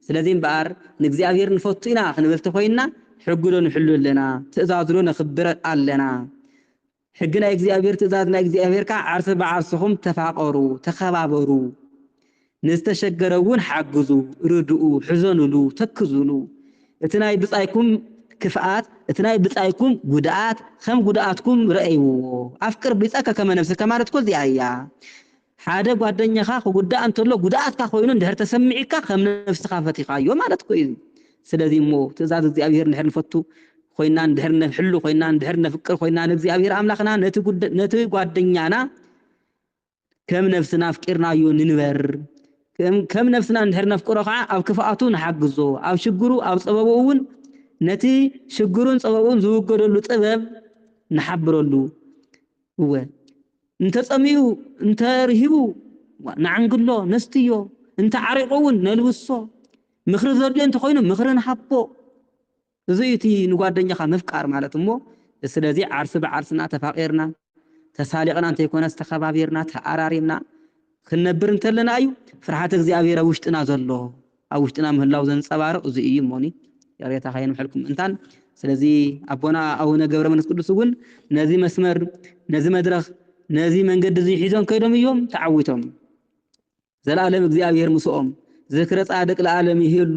ስለዚ እምበኣር ንእግዚኣብሔር ንፈቱ ኢና ክንብል ተኾይንና ሕጉ ዶ ንሕሉ ኣለና? ትእዛዙ ዶ ነኽብር ኣለና? ሕጊ ናይ እግዚኣብሔር ትእዛዝ ናይ እግዚኣብሔር ከዓ ዓርሲ ብዓርስኹም ተፋቐሩ፣ ተኸባበሩ። ንዝተሸገረ እውን ሓግዙ፣ ርድኡ፣ ሕዘኑሉ፣ ተክዙሉ። እቲ ናይ ብጻይኩም ክፍኣት እቲ ናይ ብጻይኩም ጉድኣት ከም ጉድኣትኩም ረእይዎ። ኣፍቅር ቢጸከ ከመ ነፍስከ ማለት እኮ እዚኣ እያ። ሓደ ጓደኛኻ ክጉዳእ እንተሎ ጉድኣትካ ኮይኑ እንድሕር ተሰሚዕካ ከም ነፍስኻ ፈቲኻዮ ማለት እኮ እዩ። ስለዚ እሞ ትእዛዝ እግዚኣብሔር እንድሕር ንፈቱ ኮይና እንድሕር ነፍሕሉ ኮይና እንድሕር ነፍቅር ኮይና ንእግዚኣብሔር ኣምላኽና ነቲ ጓደኛና ከም ነፍስና ኣፍቂርናዮ ንንበር። ከም ነፍስና እንድሕር ነፍቅሮ ከዓ ኣብ ክፍኣቱ ንሓግዞ፣ ኣብ ሽግሩ ኣብ ጸበቡ እውን ነቲ ሽግሩን ጸበቡን ዝውገደሉ ጥበብ ንሓብረሉ። እወ እንተጸሚኡ እንተርሂቡ ንዓንግሎ ነስትዮ፣ እንተዓሪቑ እውን ነልብሶ፣ ምኽሪ ዘድልዮ እንተኾይኑ ምኽሪ ንሃቦ። እዚ እዩ እቲ ንጓደኛኻ ምፍቃር ማለት እሞ። ስለዚ ዓርሲ ብዓርስና ተፋቒርና ተሳሊቕና እንተይኮነስ ተኸባቢርና ተኣራሪምና ክንነብር እንተለና እዩ ፍርሃት እግዚኣብሔር ኣብ ውሽጥና ዘሎ። ኣብ ውሽጥና ምህላው ዘንጸባርቕ እዚ እዩ እሞኒ ይቕሬታ ከየንውሐልኩም ምእንታን። ስለዚ ኣቦና ኣቡነ ገብረ መንፈስ ቅዱስ እውን ነዚ መስመር ነዚ መድረኽ ነዚ መንገዲ እዚ ሒዞም ከይዶም እዮም ተዓዊቶም። ዘላለም እግዚኣብሔር ምስኦም ዝክረ ጻድቅ ለዓለም ይህሉ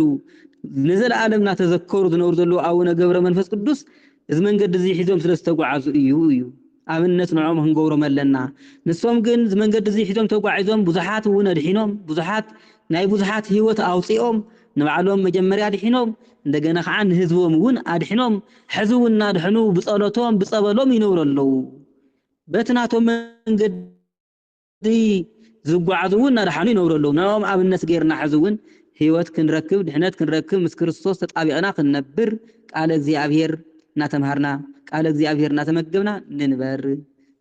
ንዘላለም እናተዘከሩ ዝነብሩ ዘለዉ ኣቡነ ገብረ መንፈስ ቅዱስ እዚ መንገዲ እዚ ሒዞም ስለ ዝተጓዓዙ እዩ እዩ ኣብነት ንዕኦም ክንገብሮም ኣለና። ንሶም ግን እዚ መንገዲ እዚ ሒዞም ተጓዒዞም ብዙሓት እውን ኣድሒኖም ብዙሓት ናይ ብዙሓት ህይወት ኣውፂኦም ንባዕሎም መጀመርያ ኣድሒኖም እንደገና ከዓ ንህዝቦም እውን ኣድሒኖም ሕዚ እውን እናድሕኑ ብፀሎቶም ብፀበሎም ይነብሩ ኣለዉ። በቲ ናቶም መንገዲ ዝጓዓዙ እውን እናደሓኑ ይነብሩ ኣለዉ። ንዕኦም ኣብነት ገይርና ሕዚ እውን ህይወት ክንረክብ ድሕነት ክንረክብ ምስ ክርስቶስ ተጣቢቕና ክንነብር ቃለ እግዚኣብሔር እናተምሃርና ቃለ እግዚኣብሔር እናተመገብና ንንበር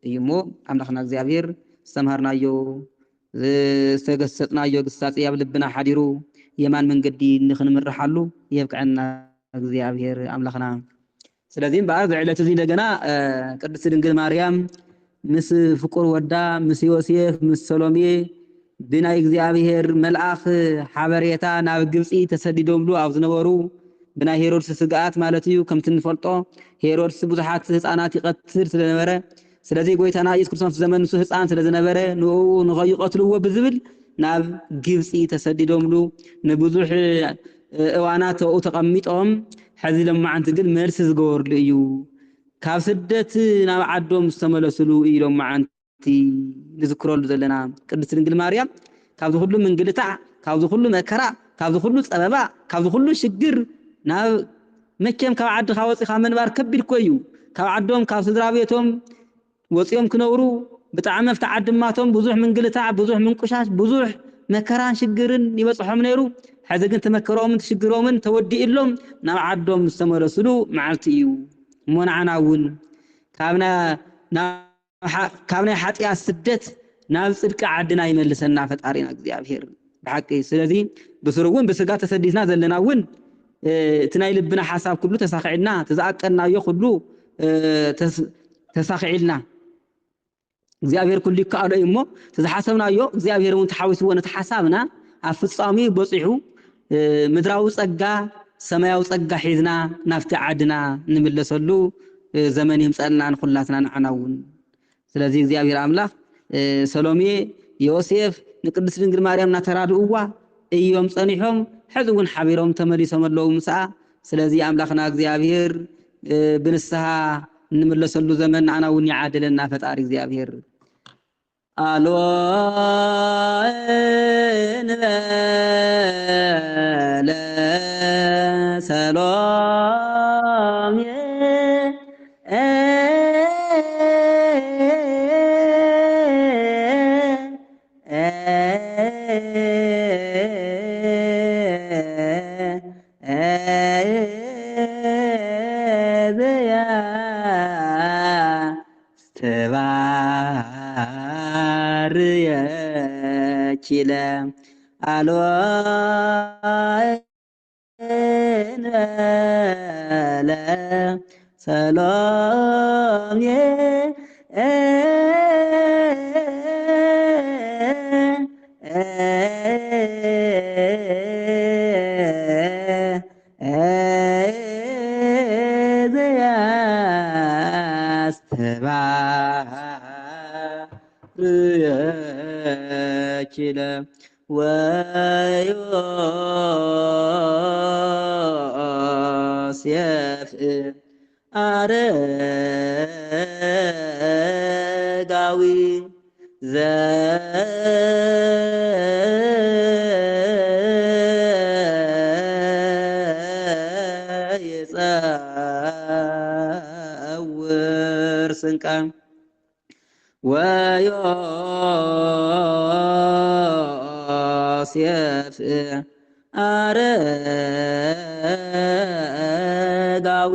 እዩ እሞ ኣምላኽና እግዚኣብሔር ዝተምሃርናዮ ዝተገሰጥናዮ ግሳፂ ኣብ ልብና ሓዲሩ የማን መንገዲ ንክንምርሓሉ የብቅዐና እግዚኣብሔር ኣምላኽና። ስለዚ እምበኣር እዚ ዕለት እዚ እንደገና ቅድስቲ ድንግል ማርያም ምስ ፍቁር ወዳ ምስ ዮሴፍ ምስ ሰሎሜ ብናይ እግዚኣብሔር መልኣኽ ሓበሬታ ናብ ግብፂ ተሰዲዶምሉ ኣብ ዝነበሩ ብናይ ሄሮድስ ስግኣት ማለት እዩ። ከምቲ እንፈልጦ ሄሮድስ ብዙሓት ህፃናት ይቐትል ስለነበረ ስለዚ ጎይታና ኢየሱስ ክርስቶስ ዘመንሱ ህፃን ስለዝነበረ ንኡ ንኸይቐትልዎ ብዝብል ናብ ግብፂ ተሰዲዶምሉ ንብዙሕ እዋናት ኣብኡ ተቐሚጦም ሕዚ ሎማዓንቲ ግን መልሲ ዝገበርሉ እዩ። ካብ ስደት ናብ ዓዶም ዝተመለስሉ እዩ ሎማዓንቲ ንዝክረሉ ዘለና። ቅድስቲ ድንግል ማርያም ካብዚ ኩሉ ምንግልታዕ፣ ካብዚ ኩሉ መከራ፣ ካብዚ ኩሉ ፀበባ፣ ካብዚ ኩሉ ሽግር ናብ መቸም ካብ ዓድኻ ወፂኻ ምንባር ከቢድ እኮ እዩ። ካብ ዓዶም ካብ ስድራ ቤቶም ወፂኦም ክነብሩ ብጣዕሚ ኣብቲ ዓዲ ማቶም ብዙሕ ምንግልታዕ፣ ብዙሕ ምንቁሻሽ፣ ብዙሕ መከራን ሽግርን ይበፅሖም ነይሩ። ሕዚ ግን እቲ መከሮምን እቲ ሽግሮምን ተወዲእሎም ናብ ዓዶም ዝተመለሱሉ መዓልቲ እዩ። እሞ ንዓና እውን ካብ ና- ናብ ሓ- ካብ ናይ ሓጢኣት ስደት ናብ ጽድቂ ዓድና ይመልሰና ፈጣሪና እግዚኣብሔር ብሓቂ። ስለዚ ብስሩ እውን ብስጋ ተሰዲድና ዘለና እውን እቲ ናይ ልብና ሓሳብ ኩሉ ተሳኺዕልና፣ እቲ ዝኣቀድናዮ ኩሉ ተሳኺዕልና እግዚኣብሔር ኩሉ ይከኣሎ እዩ እሞ፣ እቲ ዝሓሰብናዮ እግዚኣብሔር እውን ተሓዊስዎ ነቲ ሓሳብና ኣብ ፍጻሜ በጺሑ ምድራዊ ጸጋ ሰማያዊ ጸጋ ሒዝና ናብቲ ዓድና ንምለሰሉ ዘመን ይምጸልና ንኩላትና ንዓና እውን። ስለዚ እግዚኣብሔር ኣምላኽ ሰሎሜ፣ ዮሴፍ ንቅድስት ድንግል ማርያም እናተራድእዋ እዮም ጸኒሖም፣ ሕዚ እውን ሓቢሮም ተመሊሶም ኣለዉ ምስኣ። ስለዚ ኣምላኽና እግዚኣብሔር ብንስሓ እንምለሰሉ ዘመን ንዓና እውን ይዓድለና ፈጣሪ እግዚኣብሔር። ኣልቦ እንበለ ሰሎሜ ሰሎሜ ዘያስተባርየኪለ ወዮሴፍ አረጋዊ ዘይጸውር ስንቃ ወዮሴፍ አረጋዊ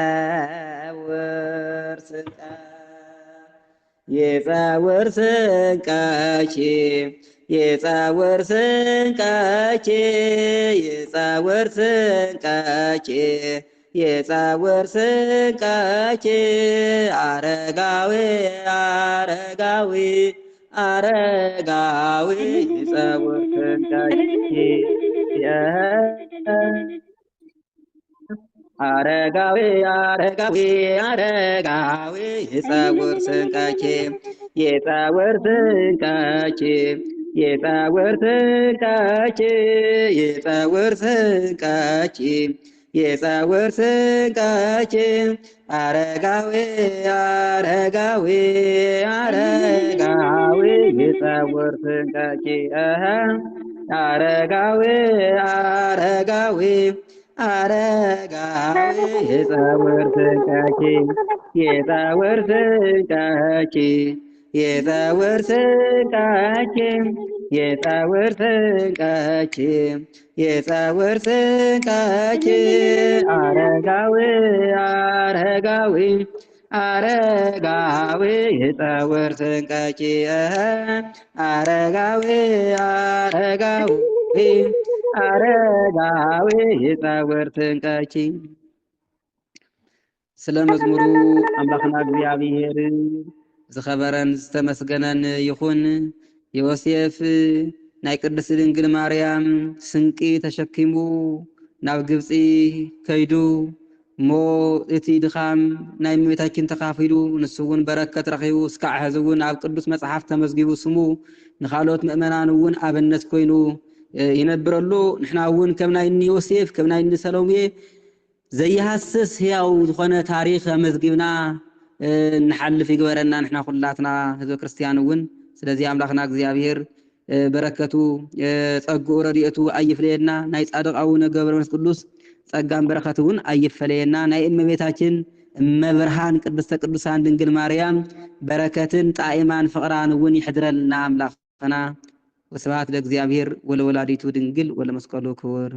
ዘየጸውር ስንቃ ይጸውር ስንቀኪ ይጸውር ስንቀኪ ይጸውር ስንቀኪ ይጸውር ስንቀኪ አረጋዊ አረጋዊ አረጋዊ ይጸውር ስንቀኪ አረጋዊ አረጋዊ አረጋዊ ይጸውር ስንቀኪ ይጸውር ስንቀኪ ይጸውር ስንቀኪ ይጸውር ስንቀኪ ይጸውር ስንቀኪ አረጋዊ አረጋዊ አረጋዊ ይጸውር ስንቀኪ አረጋዊ አረጋዊ አረጋዊ ይጸውር ስንቀኪ ይጸውር ስንቀኪ ይጸውር ስንቀኪ ይጸውር ስንቀኪ ይጸውር ስንቀኪ አረጋዊ አረጋዊ አረጋዊ ይጸውር ስንቀኪ አረጋዊ አረጋዊ አረጋዊ ይጸውር ስንቀኪ። ስለ መዝሙሩ ኣምላኽና እግዚኣብሔር ዝኸበረን ዝተመስገነን ይኹን። ዮሴፍ ናይ ቅድስቲ ድንግል ማርያም ስንቂ ተሸኪሙ ናብ ግብፂ ከይዱ እሞ እቲ ድኻም ናይ እመቤታችን ተኻፊሉ ንሱ እውን በረከት ረኺቡ እስካዕ ሕዚ እውን ኣብ ቅዱስ መፅሓፍ ተመዝጊቡ ስሙ ንኻልኦት ምእመናን እውን ኣብነት ኮይኑ ይነብረሉ። ንሕና እውን ከም ናይ እኒ ዮሴፍ ከም ናይ እኒ ሰሎሜ ዘይሃስስ ህያው ዝኾነ ታሪኽ ኣመዝጊብና እንሓልፍ ይግበረና ንሕና ኩላትና ህዝበ ክርስቲያን እውን። ስለዚ ኣምላኽና እግዚኣብሔር በረከቱ ጸግኡ ረድኤቱ ኣይፍለየና። ናይ ጻድቕ ኣቡነ ገብረ መንፈስ ቅዱስ ጸጋን በረከት እውን ኣይፈለየና። ናይ እመቤታችን እመብርሃን ቅድስተ ቅዱሳን ድንግል ማርያም በረከትን ጣዕማን ፍቕራን እውን ይሕድረልና ኣምላኽና። ወስብሐት ለእግዚኣብሔር ወለወላዲቱ ድንግል ወለመስቀሉ ክቡር።